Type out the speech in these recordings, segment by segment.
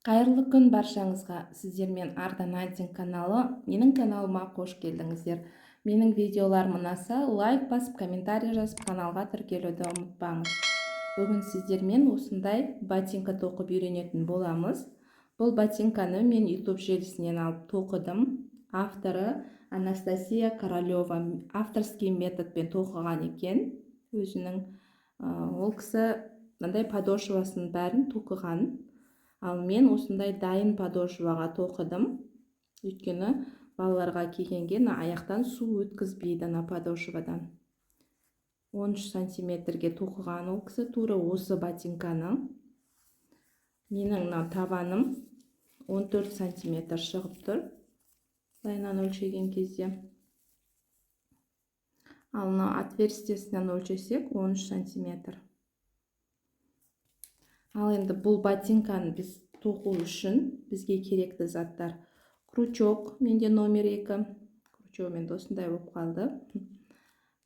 Қайырлы күн баршаңызға! Сіздермен Ардана каналы. Менің каналыма қош келдіңіздер. Менің видеоларым ұнаса, лайк басып, комментарий жазып, каналға тіркелуді ұмытпаңыз. Бүгін сіздермен осындай ботинка тоқып үйренетін боламыз. Бұл ботинканы мен YouTube желісінен алып тоқыдым. Авторы Анастасия Королева, авторский методпен тоқыған екен. Өзінің ол кісі мынандай подошвасын бәрін тоқыған. Ал мен осындай дайын подошваға тоқыдым. Өйткені балаларға кигенге мына аяқтан су өткізбейді ана подошвадан. 13 сантиметрге тоқыған ол кісі тура осы ботинканы. Менің мына табаным 14 сантиметр шығып тұр. Былайынан өлшеген кезде. Ал мына отверстиесінен өлшесек 13 сантиметр. Ал енді бұл ботинканы біз тоқу үшін бізге керекті заттар: крючок, менде номер 2 крючок, енді осындай болып қалды.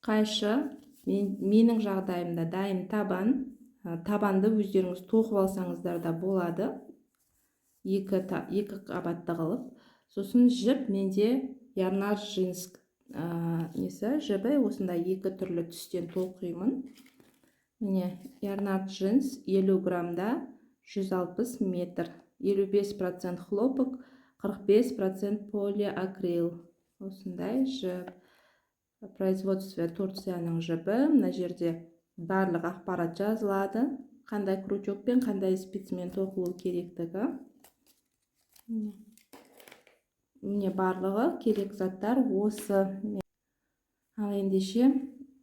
Қайшы, менің жағдайымда дайын табан. Табанды өздеріңіз тоқып алсаңыздар да болады, екі қабатты қылып. Сосын жіп, менде Ярнар джинс несі жібі, осындай екі түрлі түстен тоқимын. Міне, Ярнар джинс 50 граммда 160 метр, 55% хлопок, 45% полиакрил. Осындай жіп. Производство Турцияның жібі. Мына жерде барлық ақпарат жазылады. Қандай крючокпен, қандай спицамен тоқылу керектігі. Міне, барлығы керек заттар осы. Ал ендеше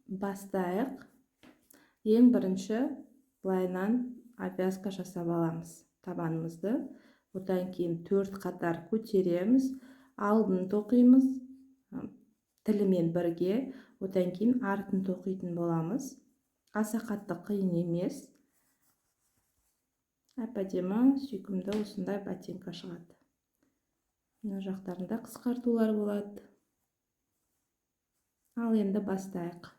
бастайық. Ең бірінші былайынан обвязка жасап аламыз табанымызды. Одан кейін 4 қатар көтереміз, алдын тоқимыз тілімен бірге, одан кейін артын тоқитын боламыз. Аса қатты қиын емес. Әп-әдемі, сүйкімді осындай ботинка шығады. Мына жақтарында қысқартулар болады. Ал енді бастайық.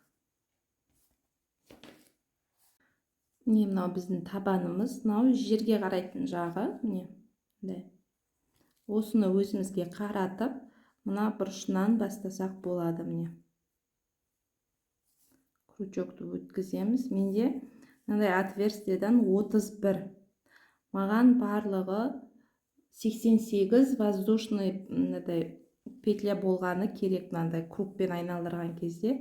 Міне, мынау біздің табанымыз, мынау жерге қарайтын жағы, міне, мындай. Осыны өзімізге қаратып, мына бұрышынан бастасақ болады, міне. Крючокты өткіземіз. Менде мынандай отверстиеден 31. Маған барлығы 88 воздушный мынадай петля болғаны керек. Мынандай кругпен айналдырған кезде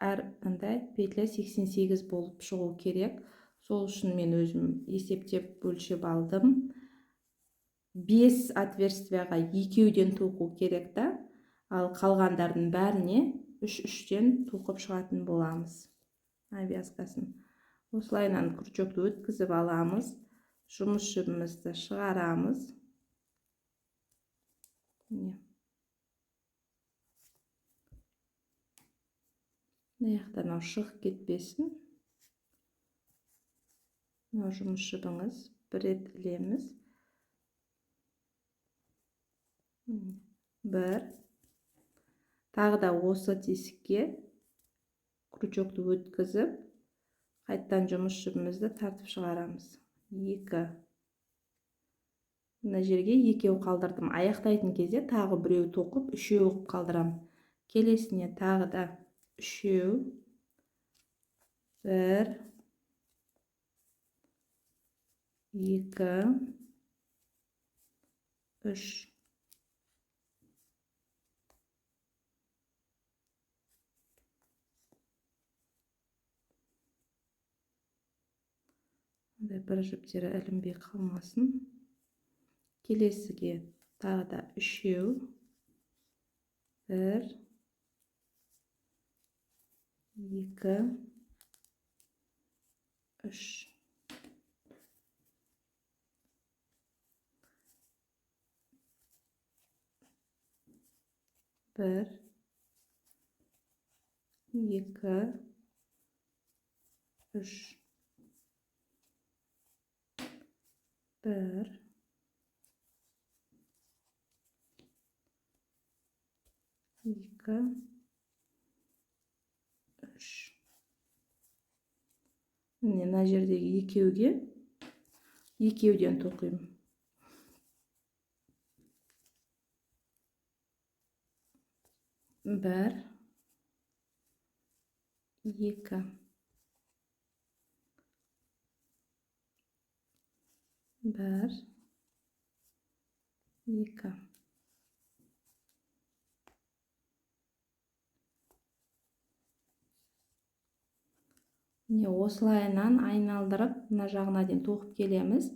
әр мындай петля 88 болып шығу керек. Сол үшін мен өзім есептеп өлшеп алдым. 5 отверстияға екеуден тоқу керек та, ал қалғандардың бәріне үш-үштен тоқып шығатын боламыз обвязкасын. Осылайынан крючокты өткізіп аламыз, жұмыс жібімізді шығарамыз. Міне. Мына жақтан мынау шығып кетпесін. Мынау жұмыс жібіңіз, бір рет ілеміз. Бір. Тағы да осы тесікке крючокты өткізіп, қайттан жұмыс жібімізді тартып шығарамыз. 2. Мына жерге екеу қалдырдым. Аяқтайтын кезде тағы біреу тоқып, үшеу қылып қалдырамын. Келесіне тағы да үшеу, 1, 2, 3. Бір жіптері ілінбей қалмасын. Келесіге тағы да үшеу, 1, 2, 3. 1, 2, 3. 1, 2, 3. Міне, мына жердегі екеуге екеуден тоқимын. 1, 2. 1, 2. Міне осылайынан айналдырып мына жағына дейін тоқып келеміз.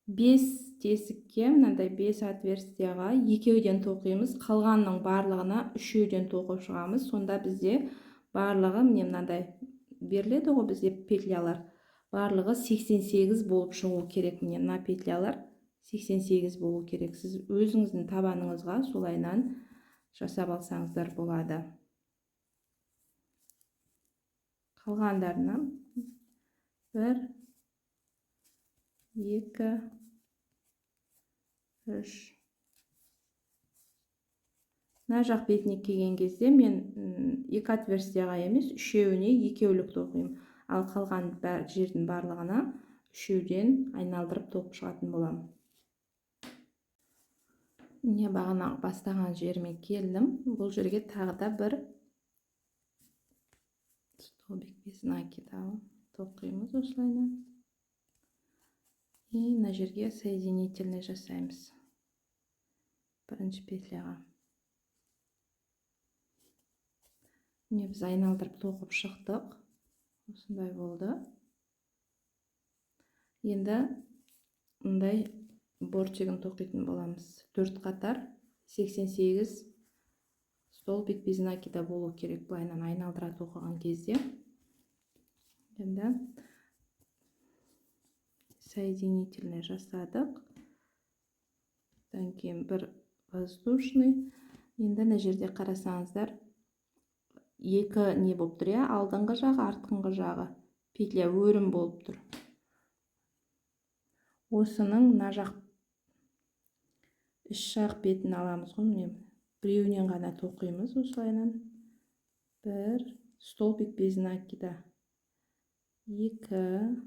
5 тесікке, мынандай 5 отверстияға екеуден тоқимыз, қалғанның барлығына үшеуден тоқып шығамыз. Сонда бізде барлығы міне мынандай беріледі ғой бізде петлялар. Барлығы 88 болып шығу керек. Міне мына петлялар 88 болу керек. Сіз өзіңіздің табаныңызға солайынан жасап алсаңыздар болады. Қалғандарына 1, 2, 3. Мына жақ бетіне келген кезде мен екі отверстияға емес, үшеуіне екеулік тоқимын. Ал қалған жердің барлығына үшеуден айналдырып тоқып шығатын боламын. Міне бағана бастаған жеріме келдім. Бұл жерге тағы да бір столбик без накида тоқимыз осылайынан. И мына жерге соединительный жасаймыз. Бірінші петляға. Міне біз айналдырып тоқып шықтық. Осындай болды. Енді мындай бортигін тоқитын боламыз. 4 қатар 88 столбик без накида болу керек. Былайынан айналдыра тоқыған кезде. Енді соединительный жасадық. Одан кейін бір воздушный. Енді мына жерде қарасаңыздар, екі не болып тұр, иә? Алдыңғы жағы, артқы жағы петля өрім болып тұр. Осының мына жақ іш жақ бетін аламыз ғой, міне біреуінен ғана тоқимыз осылайынан. Бір столбик без накида, 2,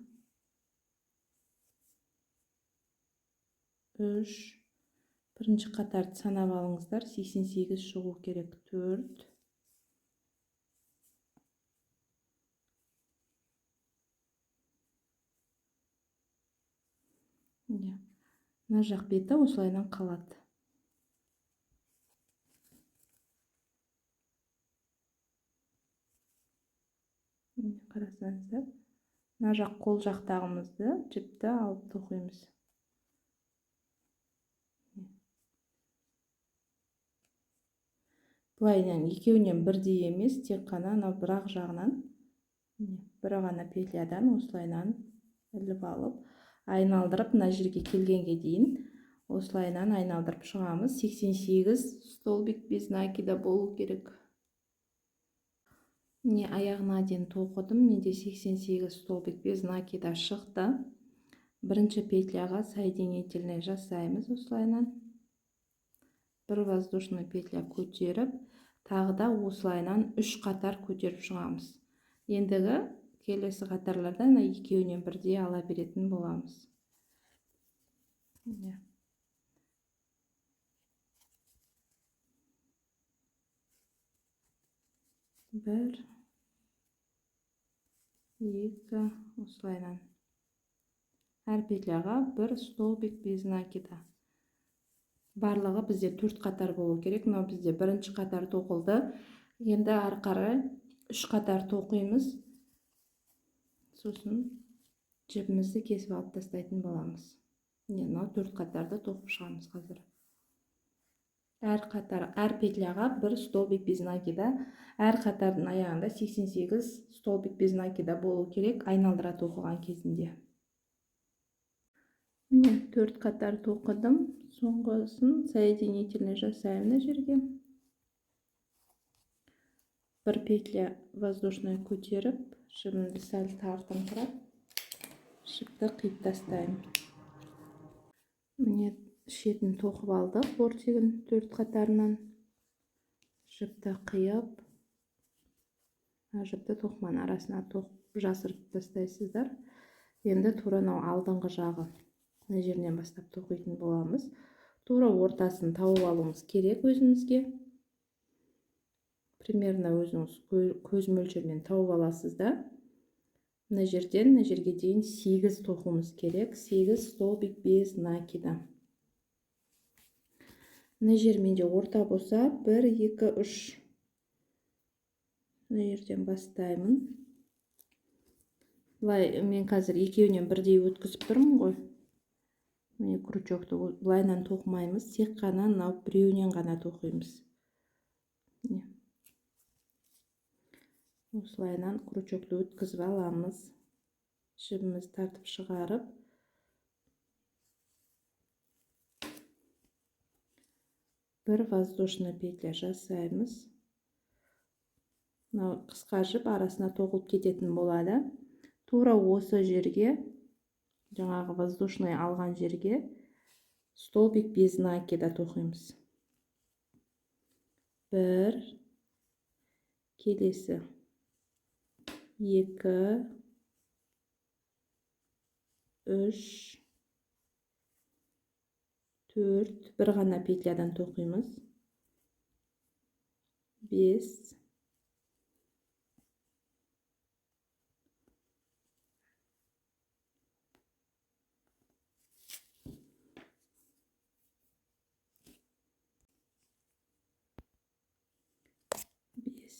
3. Бірінші қатарды санап алыңыздар, 88 шығу керек. 4, міне мына жақ беті осылайынан қалады. Міне қарасаңыздар, мына жақ қол жақтағымызды жіпті алып тоқимыз. Былайынан екеуінен бірдей емес, тек қана мына бір ақ жағынан, міне, бір ғана петлядан осылайынан іліп алып, айналдырып мына жерге келгенге дейін осылайынан айналдырып шығамыз. 88 столбик без накида болу керек. Міне аяғына дейін тоқыдым. Менде 88 столбик без накида шықты. Бірінші петляға соединительный жасаймыз осылайынан. Бір воздушный петля көтеріп, тағы да осылайынан 3 қатар көтеріп шығамыз. Ендігі келесі қатарларда мына екеуінен бірдей ала беретін боламыз. Міне. 1, 2, осылайынан. Әр петляға бір столбик без накида. Барлығы бізде 4 қатар болу керек. Мынау бізде бірінші қатар тоқылды. Енді ары қарай 3 қатар тоқимыз. Сосын жібімізді кесіп алып тастайтын боламыз. Міне мынау 4 қатарды тоқып шығамыз қазір. Әр қатар, әр петляға бір столбик без накида, әр қатардың аяғында 88 столбик без накида болу керек айналдыра тоқыған кезінде. Міне 4 қатар тоқыдым. Соңғысын соединительный жасаймын мына жерге. Бір петля воздушный көтеріп, жібімді сәл тартыңқырап, жіпті қиып тастаймын. Міне шетін тоқып алдық, бортигін 4 қатарынан. Жіпті қиып, жіпті тоқыманың арасына тоқып жасырып тастайсыздар. Енді тура мынау алдыңғы жағы мына жерінен бастап тоқитын боламыз. Тура ортасын тауып алуымыз керек өзімізге. Примерно өзіңіз көз мөлшермен тауып аласыз да. Мына жерден мына жерге дейін 8 тоқуымыз керек. 8 столбик без накида. Мына жер менде орта болса, 1, 2, 3. Мына жерден бастаймын. Былай мен қазір екеуінен бірдей өткізіп тұрмын ғой. Міне крючокты былайынан тоқымаймыз, тек қана мынау біреуінен ғана тоқимыз. Міне. Осылайынан крючокты өткізіп аламыз. Жібімізді тартып шығарып, бір воздушный петля жасаймыз. Мынау қысқа жіп арасына тоқылып кететін болады. Тура осы жерге, жаңағы воздушный алған жерге столбик без накида тоқимыз. 1, келесі 2, 3, 4, бір ғана петлядан тоқимыз. 5,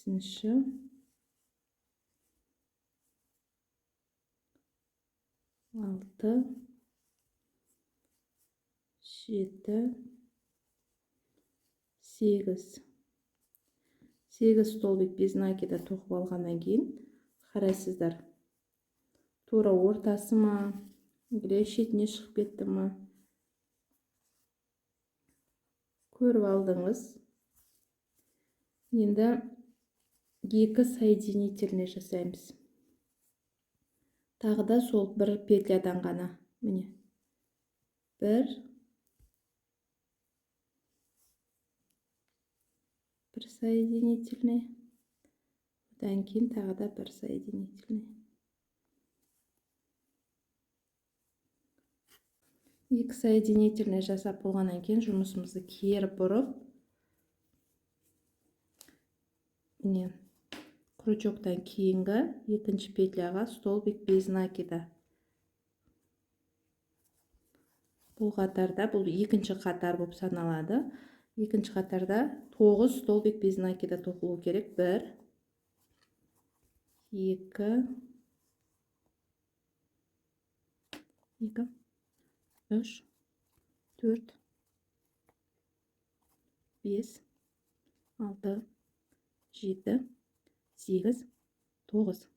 5-ші, 6, 7, 8. 8 столбик без накида тоқып алғаннан кейін қарайсыздар, тура ортасы ма, или шетіне шығып кетті ма, көріп алдыңыз. Енді 2 соединительный жасаймыз. Тағы да сол бір петлядан ғана. Міне. 1, бір соединительный. Одан кейін тағы да бір соединительный. 2 соединительный жасап болғаннан кейін жұмысымызды кері бұрып, міне, крючоктан кейінгі екінші петляға столбик без накида. Бұл қатарда, бұл екінші қатар болып саналады. Екінші қатарда 9 столбик без накида тоқылу керек. 1, 2, 2, 3, 4, 5, 6, 7, 8, 9.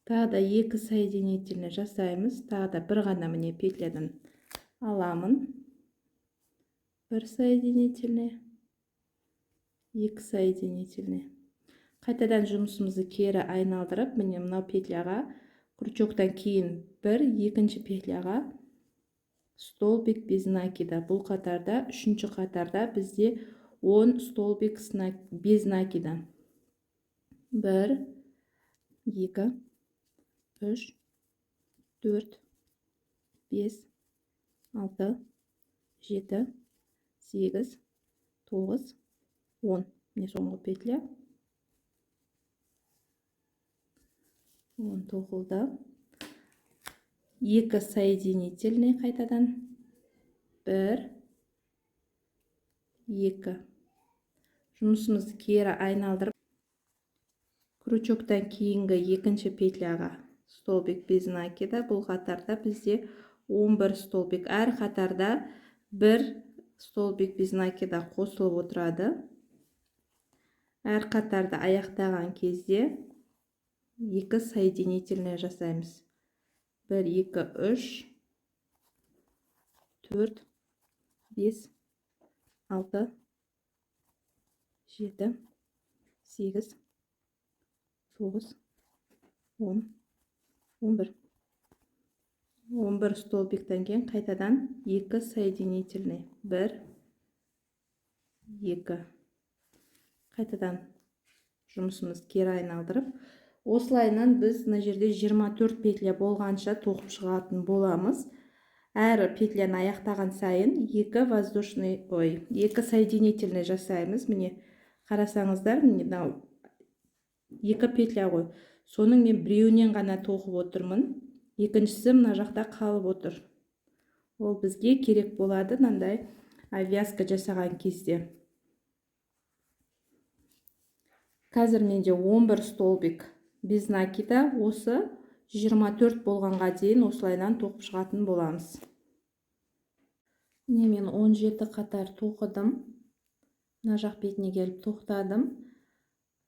Тағы да 2 соединительный жасаймыз. Тағы да бір ғана міне петлядан аламын. 1 соединительный, 2 соединительный. Қайтадан жұмысымызды кері айналдырып, міне мынау петляға крючоктан кейін бір, екінші петляға столбик без накида. Бұл қатарда, үшінші қатарда бізде 10 столбик без накида. 1, 2, 3, 4, 5, 6, 7, 8, 9, 10. Міне соңғы петля. 10 тоқылды. 2 соединительный қайтадан. 1, 2. Жұмысымызды кері айналдырып, крючоктан кейінгі екінші петляға столбик без накида. Бұл қатарда бізде 11 столбик. Әр қатарда бір столбик без накида қосылып отырады. Әр қатарды аяқтаған кезде 2 соединительный жасаймыз. 1, 2, 3, 4, 5, 6, 7, 8, 9, 10, 11. 11 столбиктен кейін қайтадан 2 соединительный. 1, 2. Қайтадан жұмысымызды кері айналдырып, осылайынан біз мына жерде 24 петля болғанша тоқып шығатын боламыз. Әр петляны аяқтаған сайын екі воздушный, ой, екі соединительный жасаймыз. Міне, қарасаңыздар, міне, мынау екі петля ғой. Соның мен біреуінен ғана тоқып отырмын. Екіншісі мына жақта қалып отыр. Ол бізге керек болады мынандай обвязка жасаған кезде. Қазір менде 11 столбик без накида, осы 24 болғанға дейін осылайдан тоқып шығатын боламыз. Міне, мен 17 қатар тоқыдым. Мына жақ бетіне келіп тоқтадым.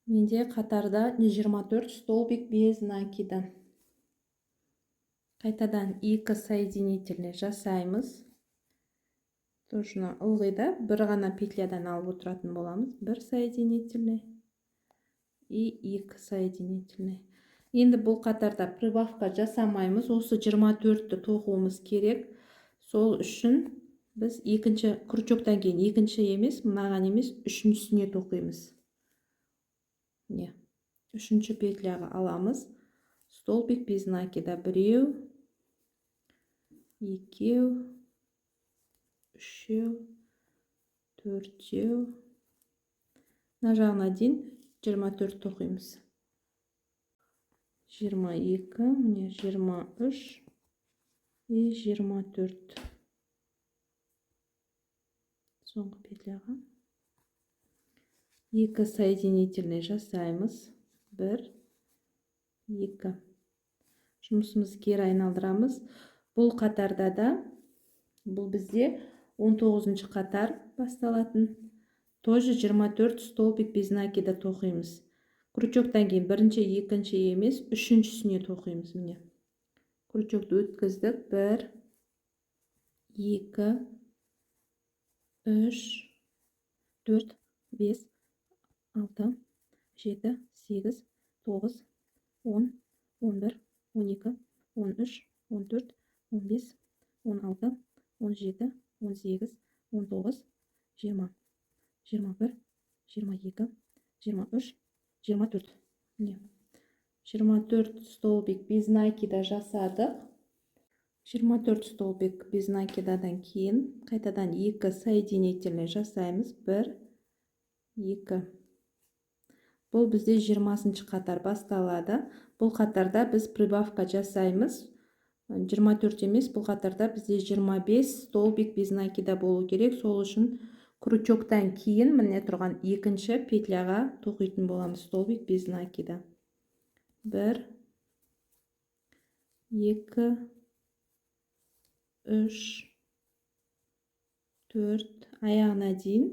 Менде қатарда 24 столбик без накида. Қайтадан екі соединительный жасаймыз. Точно ылғи да бір ғана петлядан алып отыратын боламыз. Бір соединительный и екі соединительный. Енді бұл қатарда прибавка жасамаймыз. Осы 24-ті тоқуымыз керек. Сол үшін біз екінші крючоктан кейін екінші емес, мынаған емес, үшіншісіне тоқимыз. Міне, үшінші петляға аламыз. Столбик без накида: біреу, екеу, үшеу, төртеу. Мына жағына дейін 24 тоқимыз. 22, міне, 23 и 24. Соңғы петляға екі соединительный жасаймыз. Бір, екі. Жұмысымызды кері айналдырамыз. Бұл қатарда да, бұл бізде 19 қатар басталатын, тоже 24 столбик без накида тоқимыз. Крючоктан кейін бірінші, екінші емес, үшіншісіне тоқимыз. Міне, крючокты өткіздік. Бір, екі, үш, төрт, бес, алты, жеті, сегіз, тоғыз, 10, 11, 12, 13, 14, 15, 16, 17, 18, 19, 20, 21, 22, 23, 24. Міне, 24 столбик без накида жасадық. 24 столбик без накидадан кейін қайтадан екі соединительный жасаймыз. Бір, екі. Бұл бізде 20 қатар басталады. Бұл қатарда біз прибавка жасаймыз. 24 емес, бұл қатарда бізде 25 столбик без накида болу керек. Сол үшін крючоктан кейін міне тұрған екінші петляға тоқитын боламыз столбик без накида. Бір, екі, үш, төрт, аяғына дейін,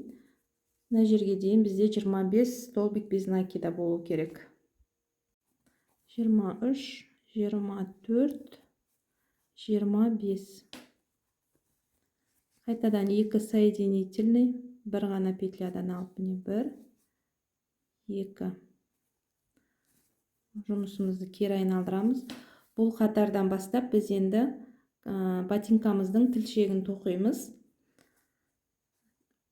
мына жерге дейін бізде 25 столбик без накида болу керек. 23, 24, 25. Қайтадан екі соединительный, бір ғана петлядан алып, міне, бір, екі. Жұмысымызды кері айналдырамыз. Бұл қатардан бастап біз енді ботинкамыздың тілшегін тоқимыз.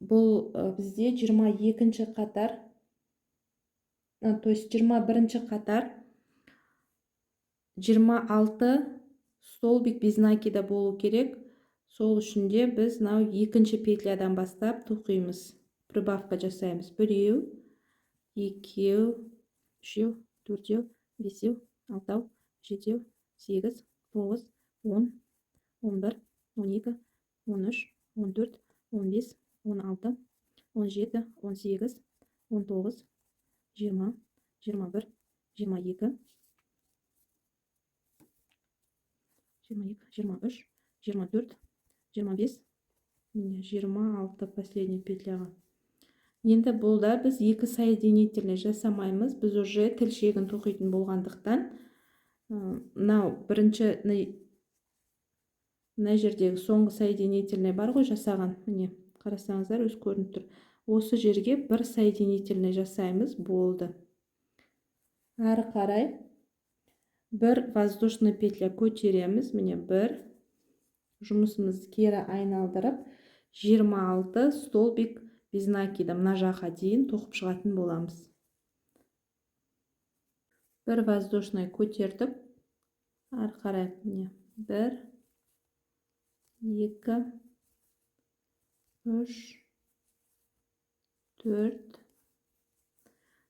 Бұл бізде 22 қатар, то есть 21 қатар, 26 столбик без накида болу керек. Сол үшін де біз мынау екінші петлядан бастап тоқимыз, прибавка жасаймыз. Біреу, екеу, үшеу, төртеу, бесеу, алтау, жетеу, сегіз, тоғыз, 10, 11, 12, 13, 14, 15, 16, 17, 18, 19, 20, 21, 22, 22, 23, 24, 25, міне, 26 последний петляға. Енді бұл да біз екі соединительный жасамаймыз. Біз уже тілшегін тоқитын болғандықтан, мынау бірінші, мына жердегі соңғы соединительный бар ғой жасаған, міне, қарасаңыздар, өз көрініп тұр. Осы жерге бір соединительный жасаймыз, болды. Әрі қарай бір воздушный петля көтереміз, міне, бір. Жұмысымызды кері айналдырып, 26 столбик без накида мына жаққа дейін тоқып шығатын боламыз. Бір воздушный көтердік. Әрі қарай, міне, бір, 2, 3, 4.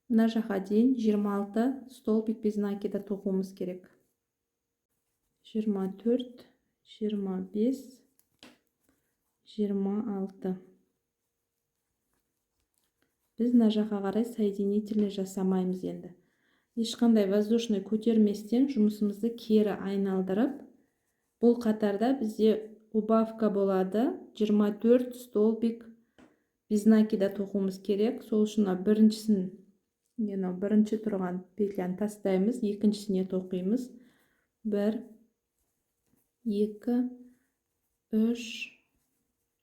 Мына жаққа дейін 26 столбик без накида тоқуымыз керек. 24, 25, 26. Біз мына жаққа қарай соединительный жасамаймыз енді. Ешқандай воздушный көтерместен жұмысымызды кері айналдырып, бұл қатарда бізде убавка болады. 24 столбик без накида тоқуымыз керек. Сол үшін мына біріншісін, мынау бірінші тұрған петляны тастаймыз, екіншісіне тоқимыз. 1, 2, 3,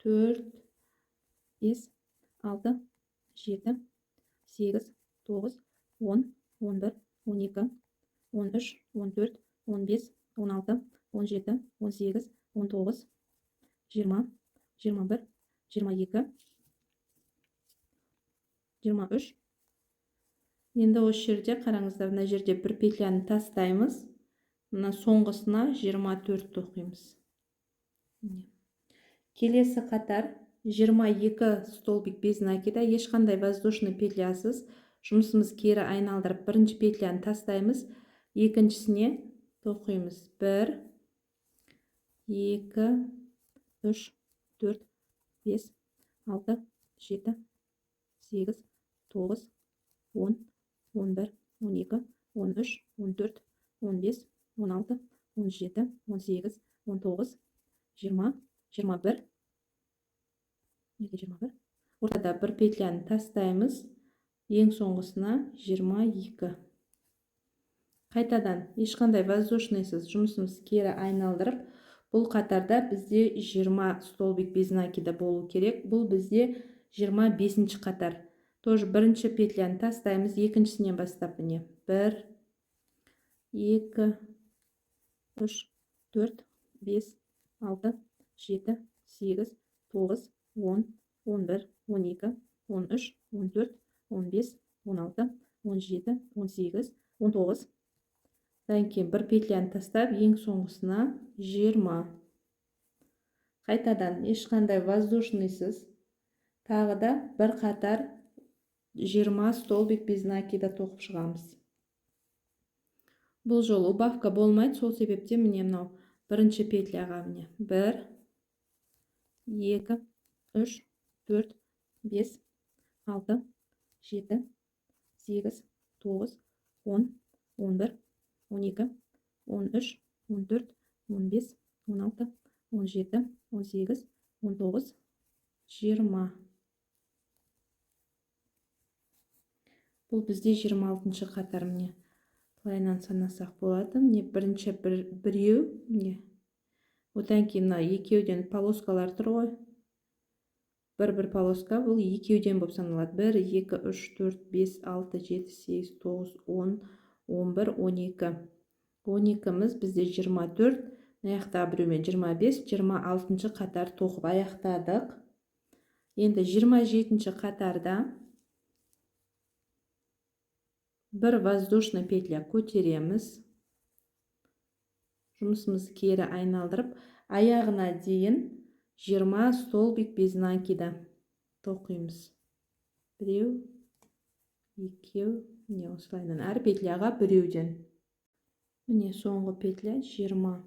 4, 5, 6, 7, 8, 9, 10, 11, 12, 13, 14, 15, 16, 17, 18, 19, 20, 21, 22, 23. Енді осы жерде қараңыздар, мына жерде бір петляны тастаймыз. Мына соңғысына 24 тоқимыз. Келесі қатар 22 столбик без накида, ешқандай воздушный петлясыз жұмысымыз кері айналдырып, бірінші петляны тастаймыз, екіншісіне тоқимыз. 1, 2, 3, 4, 5, 6, 7, 8, 9, 10, 11, 12, 13, 14, 15, 16, 17, 18, 19, 20, 21. Неге 21? Ортада бір петляны тастаймыз, ең соңғысына 22. Қайтадан ешқандай воздушныйсыз жұмысымыз кері айналдырып, бұл қатарда бізде 20 столбик без накида болу керек. Бұл бізде 25 қатар. Тоже бірінші петляны тастаймыз, екіншісінен бастап міне 1, 2, 3, 4, 5, 6, 7, 8, 9, 10, 11, 12, 13, 14, 15, 16, 17, 18, 19. Одан кейін бір петляны тастап, ең соңғысына 20. Қайтадан ешқандай воздушныйсыз тағы да бір қатар 20 столбик без накида тоқып шығамыз. Бұл жолы убавка болмайды, сол себептен міне мынау бірінші петляға міне 1, 2, 3, 4, 5, 6, 7, 8, 9, 10, 11, 12, 13, 14, 15, 16, 17, 18, 19, 20. Бұл бізде 26 қатар міне. Былайынан санасақ болады. Міне бірінші біреу, міне. Одан кейін мына екеуден полоскалар тұр ғой. Бір-бір полоска, бұл екеуден болып саналады. 1, 2, 3, 4, 5, 6, 7, 8, 9, 10, 11, 12. 12-міз бізде 24, мына жақта біреумен 25, 26 қатар тоқып аяқтадық. Енді 27 қатарда бір воздушный петля көтереміз. Жұмысымызды кері айналдырып, аяғына дейін 20 столбик без накида тоқимыз. Біреу, екеу, міне осылайынан әр петляға біреуден. Міне соңғы петля 20.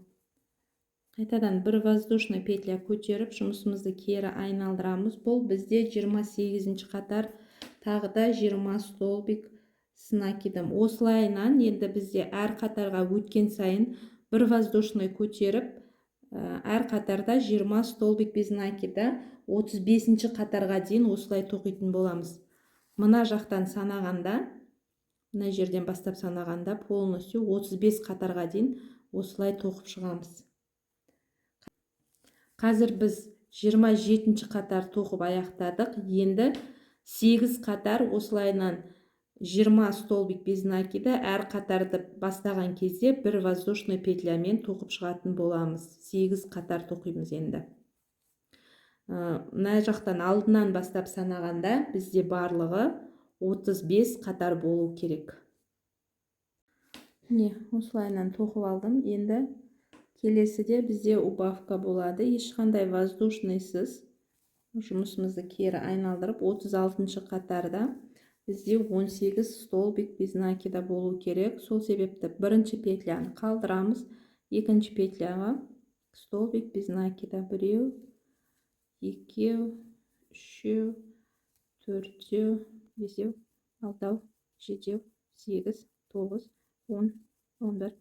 Қайтадан бір воздушный петля көтеріп, жұмысымызды кері айналдырамыз. Бұл бізде 28 қатар, тағы да 20 столбик с накидом. Осылайынан енді бізде әр қатарға өткен сайын бір воздушный көтеріп, әр қатарда 20 столбик без накида 35 қатарға дейін осылай тоқитын боламыз. Мына жақтан санағанда, мына жерден бастап санағанда полностью 35 қатарға дейін осылай тоқып шығамыз. Қазір біз 27 қатар тоқып аяқтадық. Енді 8 қатар осылайынан 20 столбик без накида әр қатарды бастаған кезде бір воздушный петлямен тоқып шығатын боламыз. 8 қатар тоқимыз енді. Мына жақтан алдынан бастап санағанда бізде барлығы 35 қатар болу керек. Міне осылайынан тоқып алдым. Енді Келесіде бізде убавка болады. Ешқандай воздушныйсыз жұмысымызды кері айналдырып, 36-шы қатарда бізде 18 столбик без накида болу керек. Сол себепті бірінші петляны қалдырамыз, екінші петляға столбик без накида 1, 2, 3, 4, 5, 6, 7, 8, 9, 10, 11,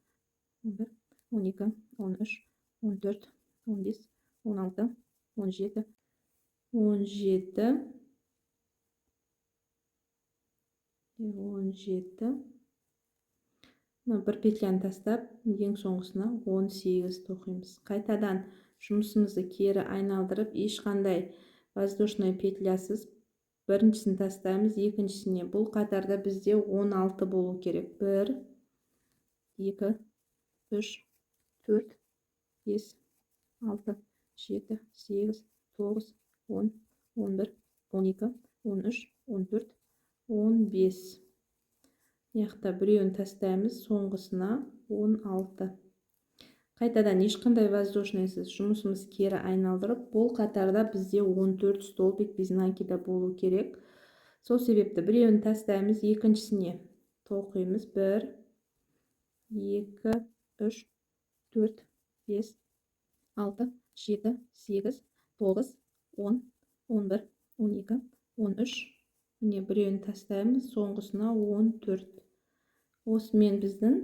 11, 12, 13, 14, 15, 16, 17, 17, 17. Мына бір петляны тастап, ең соңғысына 18 тоқимыз. Қайтадан жұмысымызды кері айналдырып, ешқандай воздушный петлясыз біріншісін тастаймыз, екіншісіне. Бұл қатарда бізде 16 болу керек. 1, 2, 3, 4, 5, 6, 7, 8, 9, 10, 11, 12, 13, 14, 15. Яқта біреуін тастаймыз, соңғысына 16. Қайтадан ешқандай воздушныйсыз жұмысымыз кері айналдырып, бұл қатарда бізде 14 столбик без накида болу керек. Сол себепті біреуін тастаймыз, екіншісіне тоқимыз. 1, 2, 3, 4, 5, 6, 7, 8, 9, 10, 11, 12, 13. Міне біреуін тастаймыз, соңғысына 14. Осымен біздің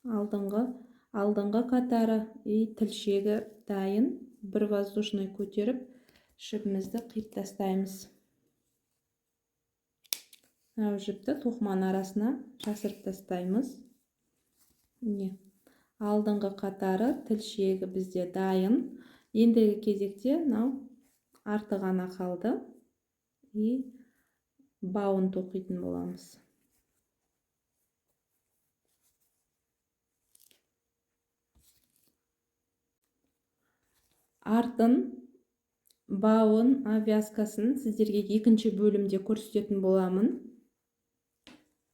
алдыңғы қатары и тілшегі дайын. Бір воздушный көтеріп, жібімізді қиып тастаймыз. Мынау жіпті тоқыманың арасына жасырып тастаймыз. Міне алдыңғы қатары тілшегі бізде дайын. Ендігі кезекте мынау арты ғана қалды. И бауын тоқитын боламыз. Артын, бауын, обвязкасын сіздерге екінші бөлімде көрсететін боламын.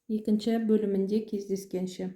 Екінші бөлімінде кездескенше.